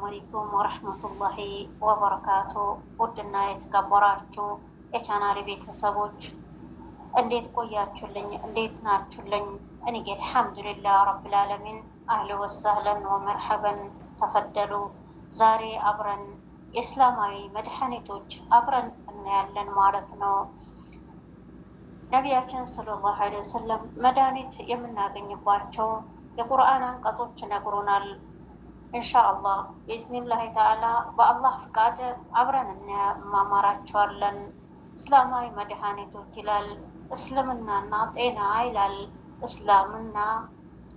አለይኩም ወረህመቱላሂ ወበረካቱ። ውድና የተከበራችሁ የቻናሌ ቤተሰቦች እንዴት ቆያችሁልኝ? እንዴት ናችሁልኝ? እኔ አልሐምዱሊላህ ረብል ዓለሚን። አህለ ወሰህለን ወመርሐበን ተፈደሉ። ዛሬ አብረን የእስላማዊ መድኃኒቶች አብረን እናያለን ማለት ነው። ነቢያችን ሰለላሁ ዐለይሂ ወሰለም መድኃኒት የምናገኝባቸው የቁርአን አንቀጾች ነግሮናል። ኢንሻአላህ ቢኢዝኒላሂ ተዓላ በአላህ ፍቃድ አብረን እንማማራቸዋለን። እስላማዊ መድኃኒቶች ይላል። እስልምናና ጤና ይላል። እስላምና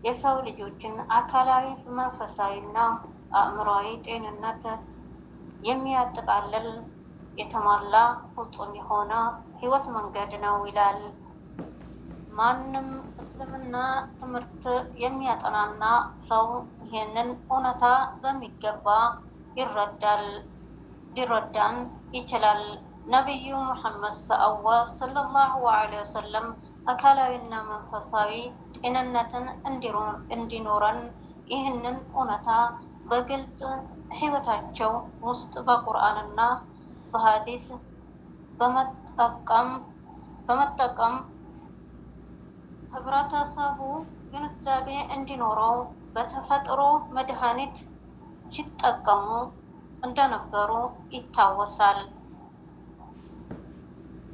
የሰው ልጆችን አካላዊ፣ መንፈሳዊና አእምሯዊ ጤንነት የሚያጠቃልል የተሟላ ፍጹም የሆነ ህይወት መንገድ ነው ይላል። ማንም እስልምና ትምህርት የሚያጠናና ሰው ይህንን እውነታ በሚገባ ይረዳል ሊረዳን ይችላል። ነቢዩ ሙሐመድ ሰአዋ ሰለላሁ ዐለይሂ ወሰለም አካላዊና መንፈሳዊ ጤንነትን እንዲኖረን ይህንን እውነታ በግልጽ ህይወታቸው ውስጥ በቁርአንና በሀዲስ በመጠቀም ህብረተሰቡ ግንዛቤ እንዲኖረው በተፈጥሮ መድኃኒት ሲጠቀሙ እንደነበሩ ይታወሳል።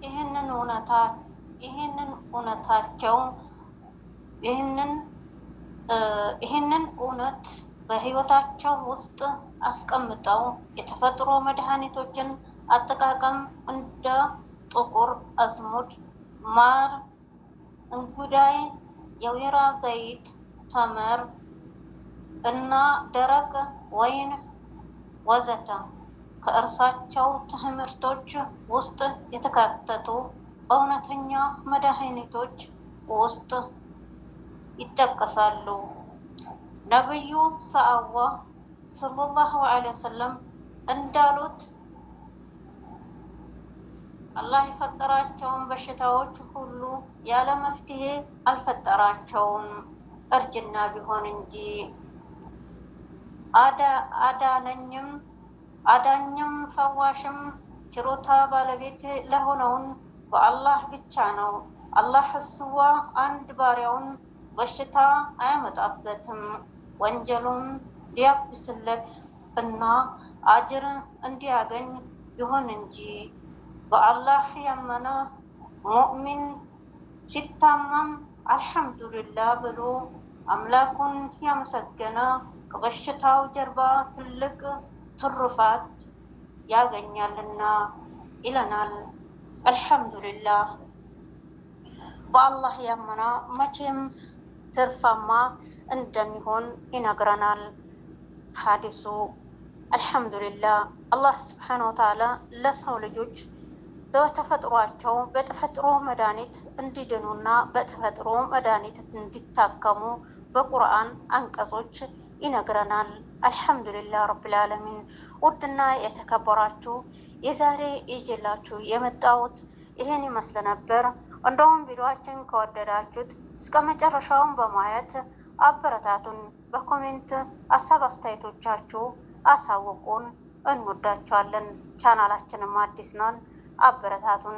ይህንን እውነታቸው ይህንን እውነት በህይወታቸው ውስጥ አስቀምጠው የተፈጥሮ መድኃኒቶችን አጠቃቀም እንደ ጥቁር አዝሙድ፣ ማር፣ እንጉዳይ፣ የወይራ ዘይት፣ ተምር እና ደረቅ ወይን ወዘተ ከእርሳቸው ትምህርቶች ውስጥ የተካተቱ እውነተኛ መድኃኒቶች ውስጥ ይጠቀሳሉ። ነቢዩ ሰአዋ ሰለላሁ ዐለይሂ ወሰለም እንዳሉት አላህ የፈጠራቸውን በሽታዎች ሁሉ ያለ መፍትሄ አልፈጠራቸውም፣ እርጅና ቢሆን እንጂ። አዳነኝም አዳኝም ፈዋሽም ችሮታ ባለቤት ለሆነውን በአላህ ብቻ ነው። አላህ እስዋ አንድ ባሪያውን በሽታ አያመጣበትም ወንጀሉን ሊያብስለት እና አጅር እንዲያገኝ ይሁን እንጂ። በአላህ ያመነ ሙእሚን ሲታመም አልሐምዱሊላህ ብሎ አምላኩን ያመሰገነ ከበሽታው ጀርባ ትልቅ ትሩፋት ያገኛልና ይለናል። አልሐምዱሊላህ በአላህ ያመነ መቼም ትርፋማ እንደሚሆን ይነግረናል ሀዲሱ። አልሐምዱሊላህ አላህ ስብሓነ ወተዓላ ለሰው ልጆች በተፈጥሯቸው በተፈጥሮ መድኃኒት እንዲድኑና በተፈጥሮ መድኃኒት እንዲታከሙ በቁርአን አንቀጾች ይነግረናል። አልሐምዱሊላህ ረብል ዓለሚን። ውድና የተከበራችሁ የዛሬ ይዤላችሁ የመጣሁት ይህን ይመስል ነበር። እንደውም ቪዲዮአችን ከወደዳችሁት እስከ መጨረሻውን በማየት አበረታቱን። በ comment ሀሳብ አስተያየቶቻችሁ አሳውቁን። እንወዳችኋለን። ቻናላችንም አዲስ ነን፣ አበረታቱን።